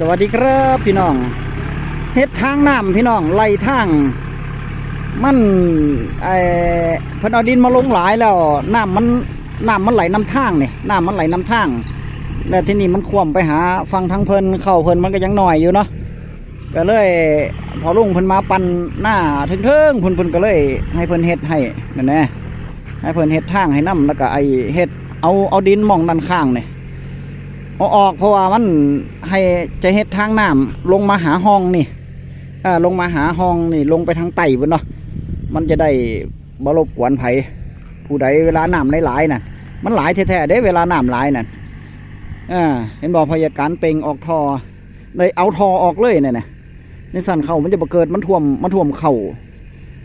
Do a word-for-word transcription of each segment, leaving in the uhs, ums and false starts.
สวัสดีครับพี่น้อง เฮ็ดทางน้ำพี่น้อง ไล่ทาง มัน ไอ้ เพิ่นเอาดินมาลงหลายแล้ว น้ำมัน น้ำมันไหลนำทางนี่ น้ำมันไหลนำทาง แล้วทีนี้มันคว่ำไปหาฝั่งทางเพิ่น เข้าเพิ่นมันก็ยังน้อยอยู่เนาะ ก็เลย พ่อลุงเพิ่นมาปั่นนาเทิงๆ เพิ่น เพิ่นก็เลยให้เพิ่นเฮ็ดให้นั่นแหละ ให้เพิ่นเฮ็ดทางให้นำ แล้วก็ไอ้เฮ็ด เอา เอาดินหม่องด้านข้างนี่ เอาออก เพราะว่ามันให้ จะเฮ็ดทางน้ำลงมาหาห้องนี่ อ่า ลงมาหาห้องนี่ ลงไปทางใต้พุ้นเนาะ มันจะได้บ่รบกวนไผ ผู้ใดเวลาน้ำหลายๆน่ะ มันหลายแท้ๆเด้ เวลาน้ำหลายนั่น อ่า เห็นบ่ พยาการเป่งออกท่อ เลยเอาท่อออกเลยนั่นน่ะ ในสั่นเข้ามันจะบ่เกิด มันท่วม มันท่วมเข้า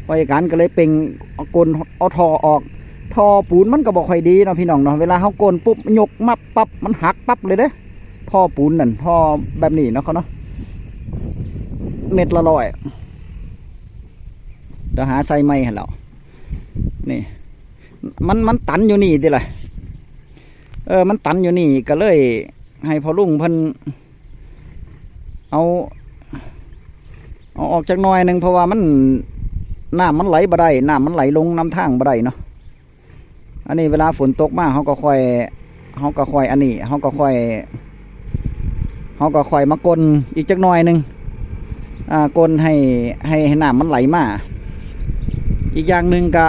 พยาการก็เลยเป่งเอาก้น เอาท่อออก ท่อปูนมันก็บ่ค่อยดีเนาะพี่น้องเนาะ เวลาเฮาก้นปุ๊บ ยกมับปั๊บ มันหักปั๊บเลยเด้ ท่อปูนนั่น ท่อแบบนี้เนาะเขาเนาะ เม็ดละร้อย เดี๋ยวหาใส่ใหม่หั่นแหล้ว นี่ มัน มันตันอยู่นี่ติล่ะ เออ มันตันอยู่นี่ ก็เลยให้พ่อลุงเพิ่น เอา เอาออกจักหน่อยหนึ่ง เพราะว่ามัน น้ำมันไหลบ่ได้ น้ำมันไหลลงนำทางบ่ได้เนาะ อันนี้เวลาฝนตกมา เฮาก็ค่อย เฮาก็ค่อยอันนี้ เฮาก็ค่อย เฮาก็ค่อยมาก้นอีกจักหน่อยหนึ่ง อ่า ก้นให้ ให้ ให้น้ำมันไหลมา อีกอย่างหนึ่งก็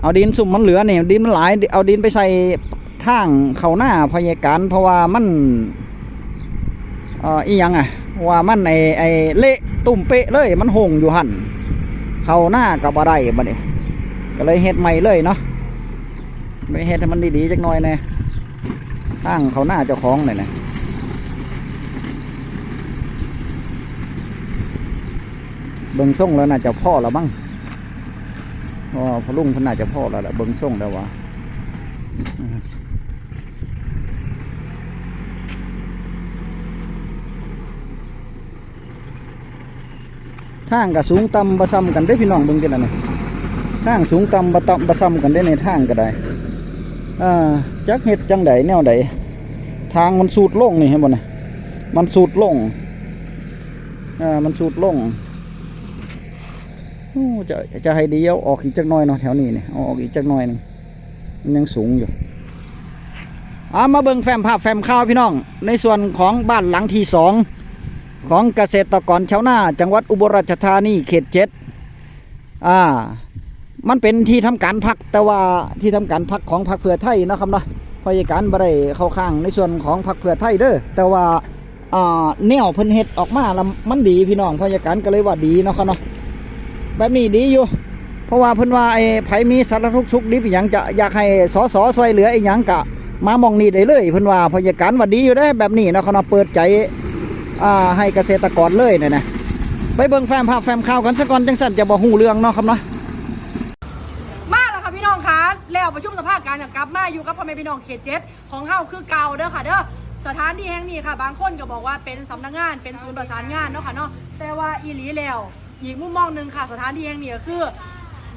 เอาดินซุมมันเหลือนี่ ดินมันหลาย เอาดินไปใส่ทางเข้านาพยาการ เพราะว่ามัน เอ่อ อีหยังอะ ว่ามันไอ้ ไอ้เละตุ้มเป๊ะเลย มันโฮงอยู่หั่น เข้านาก็บ่ได้บัดนี้ ก็เลยเฮ็ดใหม่เลยเนาะ ไปเฮ็ดให้มันดีๆจักหน่อยแหน่ ทางเข้านาเจ้าของนี่นะ เบิ่งทรงแล้วน่าจะพอแล้วมั้ง อ๋อ พ่อลุงเพิ่นน่าจะพอแล้วล่ะ เบิ่งทรงแล้วว่า ทางก็สูงต่ำบ่ส่ำกันเด้พี่น้อง เบิ่งติล่ะนี่ ทางสูงต่ำบ่ต่ำ บ่ส่ำกันเด้ ในทางก็ได้ อ่า จักเฮ็ดจั่งใดแนวใด ทางมันสูดลงนี่ เห็นบ่นี่ มันสูดลง อ่า มันสูดลง โอ้ จะ จะให้ดีเอาออกอีกจักหน่อยเนาะ แถวนี้นี่ เอาออกอีกจักหน่อยหนึ่ง มันยังสูงอยู่ อ่า มาเบิ่งแฟ้มภาพแฟ้มข่าวพี่น้อง ในส่วนของบ้านหลังที่สอง ของเกษตรกรชาวนาจังหวัดอุบลราชธานีเขตเจ็ด อ่า มันเป็นที่ทำการพรรค แต่ว่าที่ทำการพรรคของพรรคเพื่อไทยเนาะครับเนาะ พยาการบ่ได้เข้าข้างในส่วนของพรรคเพื่อไทยเด้อ แต่ว่า อ่า แนวเพิ่นเฮ็ดออกมาแล้วมันดีพี่น้อง พยาการก็เลยว่าดีเนาะครับเนาะ แบบนี้ดีอยู่ เพราะว่าเพิ่นว่าไอ้ไผมีสารทุกข์สุขดิบอิหยังจะอยากให้ สส ช่วยเหลืออิหยังก็มาหม่องนี้ได้เลย เพิ่นว่าพยาการว่าดีอยู่เด้ แบบนี้เนาะครับเนาะ เปิดใจ อ่า ให้เกษตรกรเลยเนี่ยนะ ไปเบิ่งแฟ้มภาพแฟ้มข่าวกันซะก่อน จั่งซั้นจะบ่ฮู้เรื่องเนาะครับเนาะ มาแล้วค่ะพี่น้องคะ แล้วประชุมสภาการก็กลับมาอยู่กับพ่อแม่พี่น้องเขตเจ็ดของเฮาคือเก่าเด้อค่ะเด้อ สถานที่แห่งนี้ค่ะ บางคนก็บอกว่าเป็นสำนักงาน เป็นศูนย์ประสานงานเนาะค่ะเนาะ แต่ว่าอีหลีแล้ว อีกมุมมองหนึ่งค่ะ สถานที่แห่งนี้ก็คือ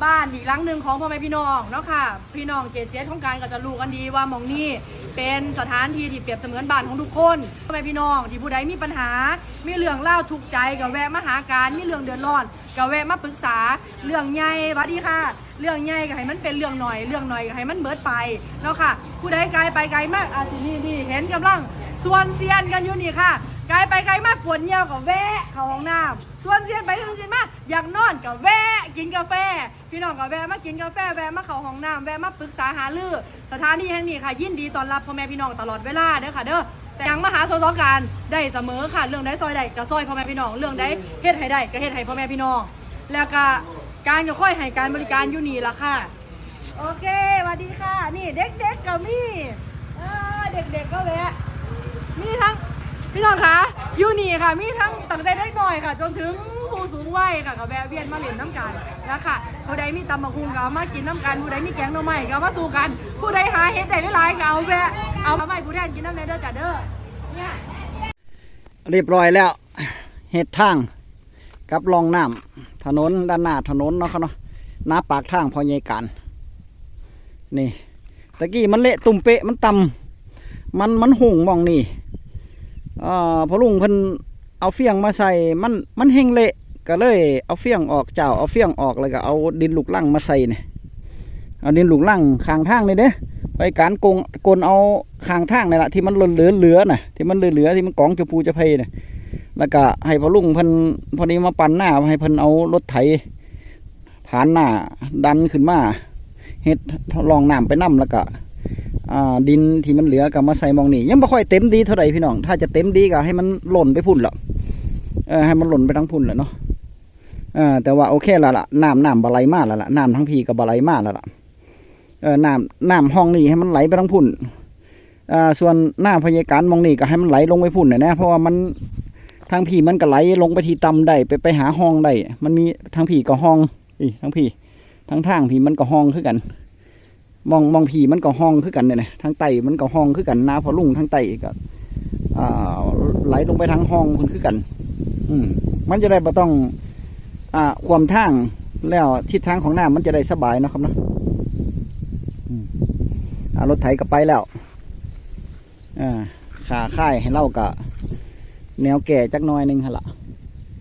บ้านอีกหลังหนึ่งของพ่อแม่พี่น้องเนาะค่ะ พี่น้องเขตเจ็ดของการก็จะรู้กันดีว่าหม่องนี้เป็นสถานที่ที่เปรียบเสมือนบ้านของทุกคน พ่อแม่พี่น้องที่ผู้ใดมีปัญหา มีเรื่องราวทุกข์ใจก็แวะมาหาการ มีเรื่องเดือดร้อนก็แวะมาปรึกษา เรื่องใหญ่ หวัดดีค่ะ เรื่องใหญ่ก็ให้มันเป็นเรื่องน้อย เรื่องน้อยก็ให้มันเบิดไปเนาะค่ะ ผู้ใดไกลไปไกลมาก อาจสินี่นี่เห็นกำลังสวนเซียนกันอยู่นี่ค่ะ ไกลไปไกลมากปวดเยี่ยวก็แวะเข้าห้องน้ำ สวนเซียนไปสวนเซียนมา อยากนอนก็แวะกินกาแฟ พี่น้องก็แวะมากินกาแฟ แวะมาเข้าห้องน้ำ แวะมาปรึกษาหารือ สถานที่แห่งนี้ค่ะ ยินดีต้อนรับพ่อแม่พี่น้องตลอดเวลาเด้อค่ะเด้อ แต่ยังมาหาสสการได้เสมอค่ะ เรื่องใดซอยได้ก็ซอยพ่อแม่พี่น้อง เรื่องใดเฮ็ดให้ได้ก็เฮ็ดให้พ่อแม่พี่น้อง แล้วก็การก็ค่อยให้การบริการอยู่นี่ล่ะค่ะ โอเค สวัสดีค่ะ นี่เด็กๆก็มี เออ เด็กๆก็แวะ มีทั้ง พี่น้องคะ อยู่นี่ค่ะ มีทั้งตั้งแต่เด็กน้อยค่ะ จนถึงผู้สูงวัยค่ะ ก็แวะเวียนมาเล่นน้ำกันนะคะ ผู้ใดมีตำบักหุ่งก็เอามากินน้ำกัน ผู้ใดมีแกงหน่อไม้ก็เอามาสู่กัน ผู้ใดหาเห็ดได้หลายๆก็เอาแวะ เอาไม้ผู้แทนกินน้ำแน่เด้อจ้ะเด้อ เนี่ย เรียบร้อยแล้ว เฮ็ดทางกับร่องน้ำ ถนนด้านหน้าถนนเนาะครับเนาะ หน้าปากทางพ่อใหญ่การ นี่ ตะกี้มันเละตุ่มเปะ มันต่ำ มัน มันหุงหม่องนี่ อ่า พ่อลุงเพิ่นเอาเฟียงมาใส่ มัน มันแฮงเละ ก็เลยเอาเฟียงออก เจ้า เอาเฟียงออก แล้วก็เอาดินลูกรังมาใส่นี่ เอาดินลูกรังข้างทางนี่เด้ ไปการกง กลนเอาข้างทางนี่ล่ะ ที่มันเหลือๆน่ะ ที่มันเหลือๆ ที่มันกองจะปูจะเพน่ะ แล้วก็ให้พ่อลุงเพิ่น พอดีมาปั่นนา ให้เพิ่นเอารถไถ ผานนาดันขึ้นมา เฮ็ดร่องน้ำไปนำ แล้วก็ อ่า ดินที่มันเหลือก็มาใส่หม่องนี้ ยังบ่ค่อยเต็มดีเท่าใดพี่น้อง ถ้าจะเต็มดีก็ให้มันล้นไปพุ้นละ เออ ให้มันล้นไปทางพุ้นละเนาะ เออ แต่ว่าโอเคละล่ะ น้ำ น้ำบ่ไหลมาแล้วล่ะ น้ำทางพี้ก็บ่ไหลมาแล้วล่ะ เออ น้ำ น้ำห้องนี้ให้มันไหลไปทางพุ้น อ่า ส่วนน้ำพยาการหม่องนี้ก็ให้มันไหลลงไปพุ้นน่ะนะ เพราะว่ามัน ทางพี้มันก็ไหลลงไปที่ต่ำได้ ไป ไปหาห้องได้ มันมีทางพี้ก็ห้อง อี ทางพี้ ทาง ทางพี้มันก็ห้องคือกัน หม่อง หม่องพี้มันก็ห้องคือกันเนี่ยนะ ทางใต้มันก็ห้องคือกัน นาพ่อลุงทางใต้ก็ อ่า ไหลลงไปทางห้องพุ้นคือกัน อืม มันจะได้บ่ต้อง อ่า ขวมทาง แล้วทิศทางของน้ำมันจะได้สบายเนาะครับเนาะ อืม อ่า รถไถก็ไปแล้ว อ่า ขาค่ายให้เราก็แนวแก่จักหน่อยหนึ่งหั่นล่ะ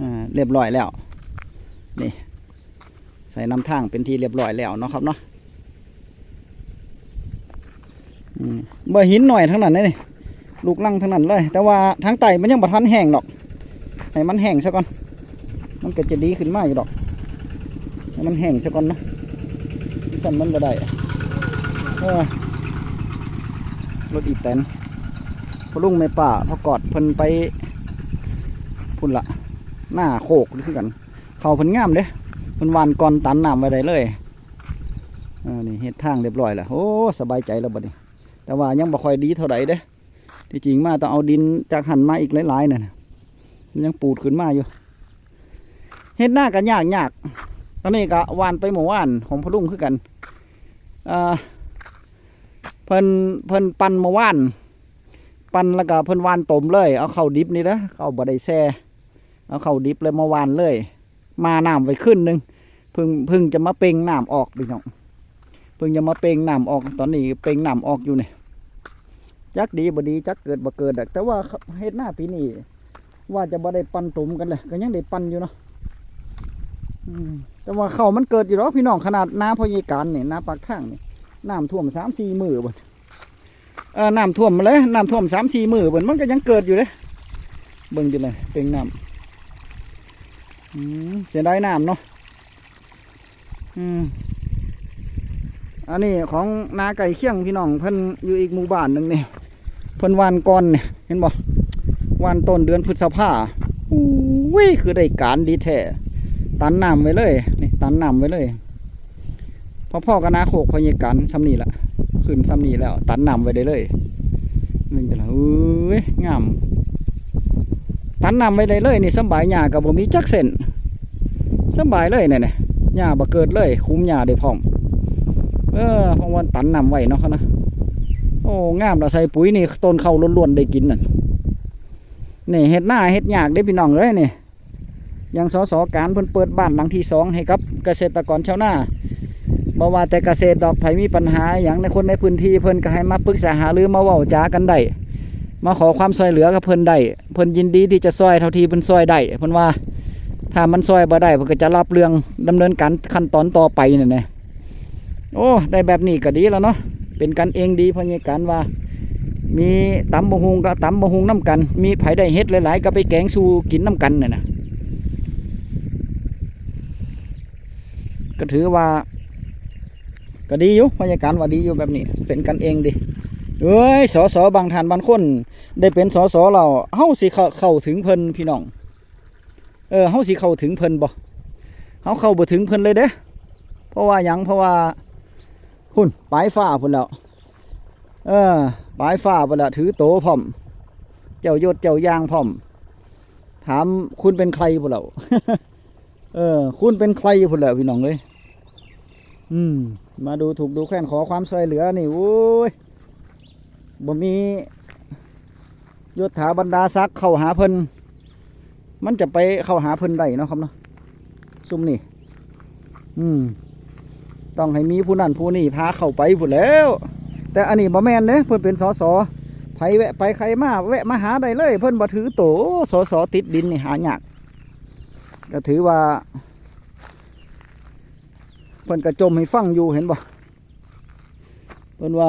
อ่า เรียบร้อยแล้ว นี่ ใส่นำทางเป็นที่เรียบร้อยแล้วเนาะครับเนาะ อืม บ่ หินหน่อยทั้งนั้นเลยนี่ ลูกรังทั้งนั้นเลย แต่ว่าทางใต้มันยังบ่ทันแห้งดอก ให้มันแห้งซะก่อน มันก็จะดีขึ้นมาอยู่ดอก ให้มันแห้งซะก่อนเนาะ สั่นมันบ่ได้ เออ รถอีแตน พ่อลุงแม่ป้า พ่อกอดเพิ่นไปพุ้นละ หน้าโคกคือกัน เข้าเพิ่นงามเด้ เพิ่นหว่านก่อนตันน้ำไว้ได้เลย เออ นี่เฮ็ดทางเรียบร้อยแล้ว โอ้ สบายใจแล้วบัดนี้ แต่ว่ายังบ่ค่อยดีเท่าใดเด้ ที่จริงมาต้องเอาดินจากหั่นมาอีกหลายๆนั่นน่ะ มันยังปูดขึ้นมาอยู่ เฮ็ดนาก็ยากยาก อันนี้ก็หว่านไปเมื่อวานของพ่อลุงคือกัน เอ่อ เพิ่น เพิ่นปั่นเมื่อวาน ปั่นแล้วก็เพิ่นหว่านตมเลย เอาเข้าดิบนี่เด้อ เข้าบ่ได้แช่ เอาเข้าดิบเลยมาหว่านเลย มาน้ำไว้คืนหนึ่ง เพิ่ง เพิ่งจะมาเป่งน้ำออกพี่น้อง เพิ่งจะมาเป่งน้ำออก ตอนนี้เป่งน้ำออกอยู่นี่ จักดีบ่ดี จักเกิดบ่เกิดดอก แต่ว่าเฮ็ดนาปีนี้ ว่าจะบ่ได้ปั่นตมกันเลย ก็ยังได้ปั่นอยู่เนาะ อืม แต่ว่าเข้ามันเกิดอยู่ดอกพี่น้อง ขนาดนาพ่อใหญ่การนี่ นาปากทางนี่ น้ำท่วมสามสี่มื้อบัด เออ น้ำท่วมมาเลย น้ำท่วมสามสี่มื้อบัด มันก็ยังเกิดอยู่เด้ เบิ่งอยู่เลย เป่งน้ำ อืม เสียดายน้ำเนาะ อืม อันนี้ของนาใกล้เคียงพี่น้อง เพิ่นอยู่อีกหมู่บ้านหนึ่งนี่ เพิ่นหว่านก่อนนี่ เห็นบ่ หว่านต้นเดือนพฤษภา อุ้ย คือได้การดีแท้ ตันน้ำไว้เลย นี่ ตันน้ำไว้เลย พอๆกับนาโคกพอใหญ่การส่ำนี่ละ ขึ้นส่ำนี่แล้ว ตันน้ำไว้ได้เลย นี่จ้ะล่ะ เอ้ย งาม ตันน้ำไว้ได้เลย นี่สำบาย หญ้าก็บ่มีจักเส้น สำบายเลยเนี่ย เนี่ย หญ้าบ่เกิดเลย คุมหญ้าได้พร้อม เออ เพราะว่าตันน้ำไว้เนาะเขานะ โอ้ งามละ ใส่ปุ๋ยนี่ ต้นข้าวล้วนๆได้กินนั่น นี่เฮ็ดนาเฮ็ดยากเด้พี่น้องเอ้ยนี่ อย่าง สส การเพิ่นเปิดบ้านหลังที่สองให้กับเกษตรกรชาวนา บ่ว่าแต่เกษตรดอก ไผมีปัญหาหยังในคนในพื้นที่ เพิ่นก็ให้มาปรึกษาหารือ มาเว้าจากันได้ มาขอความช่วยเหลือกับเพิ่นได้ เพิ่นยินดีที่จะช่วยเท่าที่เพิ่นช่วยได้ เพิ่นว่า ถ้ามันช่วยบ่ได้ เพิ่นก็จะรับเรื่องดำเนินการขั้นตอนต่อไปนั่นแหละ โอ้ ได้แบบนี้ก็ดีแล้วเนาะ เป็นกันเองดี พอใหญ่การว่า มีตำบักหุ่งก็ตำบักหุ่งนำกัน มีไผได้เห็ดหลายๆ ก็ไปแกงสู่กินนำกันน่ะนะ ก็ถือว่า ก็ดีอยู่ พอใหญ่การว่าดีอยู่แบบนี้ เป็นกันเองดี เอ้ย สส บางท่านบางคน ได้เป็น สส แล้ว เฮาสิเข้า เข้าถึงเพิ่นพี่น้อง เออ เฮาสิเข้าถึงเพิ่นบ่ เฮาเข้าบ่ถึงเพิ่นเลยเด้ เพราะว่าหยัง เพราะว่า พุ้น ปลายฟ้าพุ้นแล้ว เออ ปลายฟ้าพุ้นแล้ว ถือโตพร้อม เจ้ายศเจ้ายางพร้อม ถามคุณเป็นใครพุ้นแล้ว เออ คุณเป็นใครพุ้นแล้วพี่น้องเอ้ย อืม มาดูถูกดูแคลน ขอความช่วยเหลือนี่ โอ้ย บ่มียศถาบรรดาศักดิ์เข้าหาเพิ่น มันจะไปเข้าหาเพิ่นได้เนาะครับเนาะ ซุมนี่ อืม ต้องให้มีผู้นั่นผู้นี่พาเข้าไปพุ้นแล้ว แต่อันนี้บ่แม่นเด้ เพิ่นเป็น สส พ ไผแวะไปไผมาแวะมาหาได้เลย เพิ่นบ่ถือโต สส ติดดินนี่หายาก ก็ถือว่า เพิ่นก็จมให้ฟังอยู่ เห็นบ่ เพิ่นว่า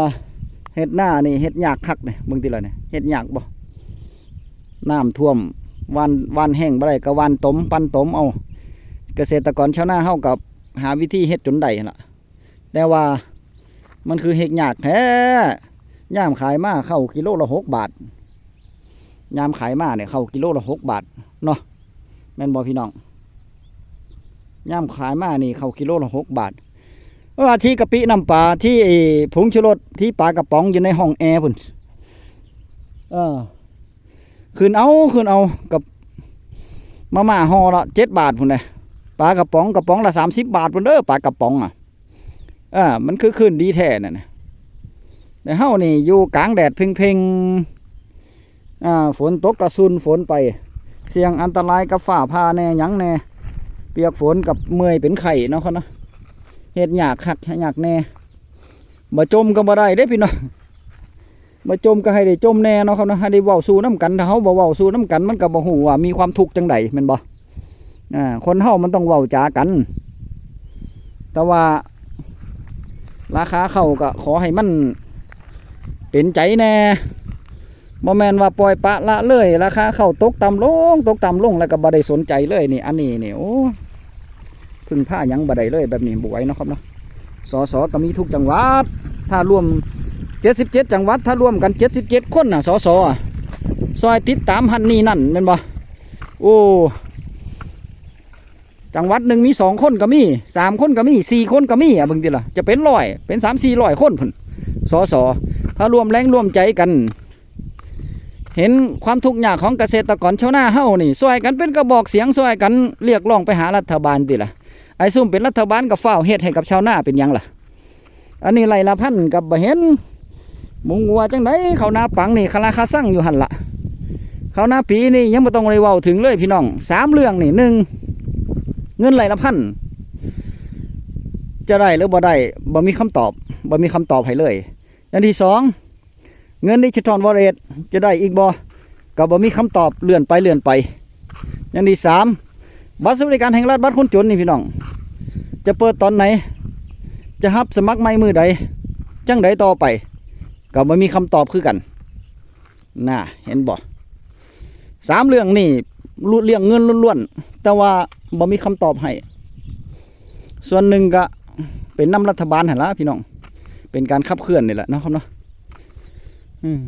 เฮ็ดนานี่เฮ็ดยากคักนี่ เบิ่งติล่ะนี่ เฮ็ดยากบ่ น้ำท่วม หว่าน หว่านแห้งบ่ได้ก็หว่านตม ปั่นตมเอา เกษตรกรชาวนาเฮาก็หาวิธีเฮ็ดจนได้หั่นล่ะ แต่ว่ามันคือเฮ็ดยากแท้ ยามขายมาเข้ากิโลละหกบาท ยามขายมาเนี่ยเข้ากิโลละหกบาทเนาะ แม่นบ่พี่น้อง ยามขายมานี่เข้ากิโลละหกบาท ว่าที่กะปิน้ำปลา ที่ไอ้ผงชูรส ที่ปลากระป๋องอยู่ในห้องแอร์พุ้น เออ ขึ้นเอา ขึ้นเอา กับมาม่าห่อละเจ็ดบาทพุ้นเลย ปลากระป๋องกระป๋องละสามสิบบาทพุ้นเด้อ ปลากระป๋องอ่ะ อ่า มันคือขึ้นดีแท้นั่นน่ะ แต่เฮานี่อยู่กลางแดดเพ็งๆ อ่า ฝนตกกะซุนฝนไป เสี่ยงอันตรายกับฟ้าผ่าแน่หยังแน่ เปียกฝนกับเมื่อยเป็นไข้เนาะเขาเนาะ เฮ็ดยากคักเฮ็ดยากแน่ บ่จมก็บ่ได้เด้พี่น้อง บ่จมก็ให้ได้จมแน่เนาะครับเนาะ ให้ได้เว้าสู่นำกัน ถ้าเฮาบ่เว้าสู่นำกัน มันก็บ่ฮู้ว่ามีความทุกข์จั่งใด แม่นบ่ อ่า คนเฮามันต้องเว้าจากัน แต่ว่า ราคาข้าวก็ขอให้มันเป็นใจแน่ บ่แม่นว่าปล่อยปละละเลย ราคาข้าวตกต่ำลง ตกต่ำลง แล้วก็บ่ได้สนใจเลยนี่ อันนี้นี่ โอ้ พึ่งพาหยังบ่ได้เลย แบบนี้บ่ไหวเนาะครับเนาะ สส ก็มีทุกจังหวัด ถ้ารวมเจ็ดสิบเจ็ดจังหวัด ถ้ารวมกันเจ็ดสิบเจ็ดคนน่ะ สส อะ ซอยติดตามหั่นนี่นั่น แม่นบ่ โอ้ จังหวัดหนึ่งมีสองคนก็มี สามคนก็มี สี่คนก็มี อ่ะ เบิ่งติล่ะ จะเป็นร้อย เป็นสามสี่ร้อยคนพุ้น สส ถ้ารวมแรงรวมใจกัน เห็นความทุกข์ยากของเกษตรกรชาวนาเฮานี่ ซอยกันเป็นกระบอกเสียง ซอยกันเรียกร้องไปหารัฐบาลติล่ะ ไอ้ซุมเป็นรัฐบาลก็ฟ้าวเฮ็ดให้กับชาวนาเป็นหยังล่ะ อันนี้ไร่ละพันกับบ่เห็น มุงว่าจั่งใด ข้าวนาปังนี่คาราคาซังอยู่หั่นละ ข้าวนาปีนี่ยังบ่ต้องได้เว้าถึงเลยพี่น้อง สามเรื่องนี่ หนึ่ง เงินไร่ละพัน จะได้หรือบ่ได้ บ่มีคำตอบ บ่มีคำตอบให้เลย อย่างที่สอง เงินดิจิตอลวอลเล็ตจะได้อีกบ่ ก็บ่มีคำตอบ เลื่อนไปเลื่อนไป อย่างที่สาม บัตรสวัสดิการแห่งรัฐ บัตรคนจนนี่พี่น้อง จะเปิดตอนไหน จะรับสมัครใหม่มื้อใด จั่งใดต่อไป ก็บ่มีคำตอบคือกัน น่ะ เห็นบ่ สามเรื่องนี่ เรื่องเงินล้วนๆ แต่ว่าบ่มีคำตอบให้ ส่วนหนึ่งก็เป็นนำรัฐบาลหั่นล่ะพี่น้อง เป็นการขับเคลื่อนนี่แหละเนาะครับเนาะ อืม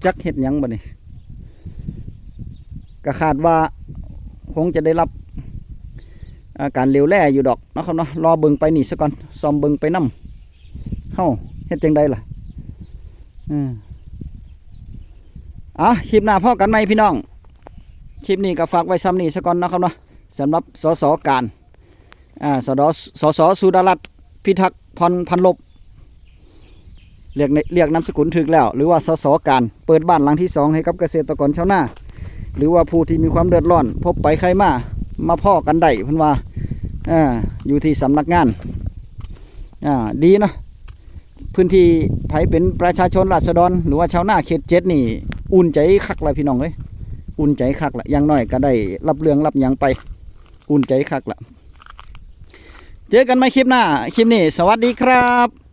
จักเฮ็ดหยังบัดนี้ ก็คาดว่าคงจะได้รับ อ่า การเหลวแลอยู่ดอกเนาะครับเนาะ รอเบิ่งไปนี่ซะก่อน ซอมเบิ่งไปนำ เฮาเฮ็ดจั่งใดล่ะ อืม อ่ะ คลิปหน้าพ้อกันใหม่พี่น้อง คลิปนี้ก็ฝากไว้ส่ำนี้ซะก่อนเนาะครับเนาะ สำหรับ สส การ อ่า สด สส สุดารัตน์ พิทักษ์พรพันลบ เรียกใน เรียกนามสกุลถูกแล้ว หรือว่า สส การ เปิดบ้านหลังที่สองให้กับเกษตรกรชาวนา หรือว่าผู้ที่มีความเดือดร้อน พบไปใครมา มาพ้อกันได้ เพิ่นว่า อ่า อยู่ที่สำนักงาน อ่า ดีเนาะ พื้นที่ไผเป็นประชาชนราษฎร หรือว่าชาวนาเขตเจ็ดนี่ อุ่นใจคักละพี่น้องเอ้ย อุ่นใจคักละ อย่างน้อยก็ได้รับเรื่องรับหยังไป อุ่นใจคักละ เจอกันใหม่คลิปหน้า คลิปนี้ สวัสดีครับ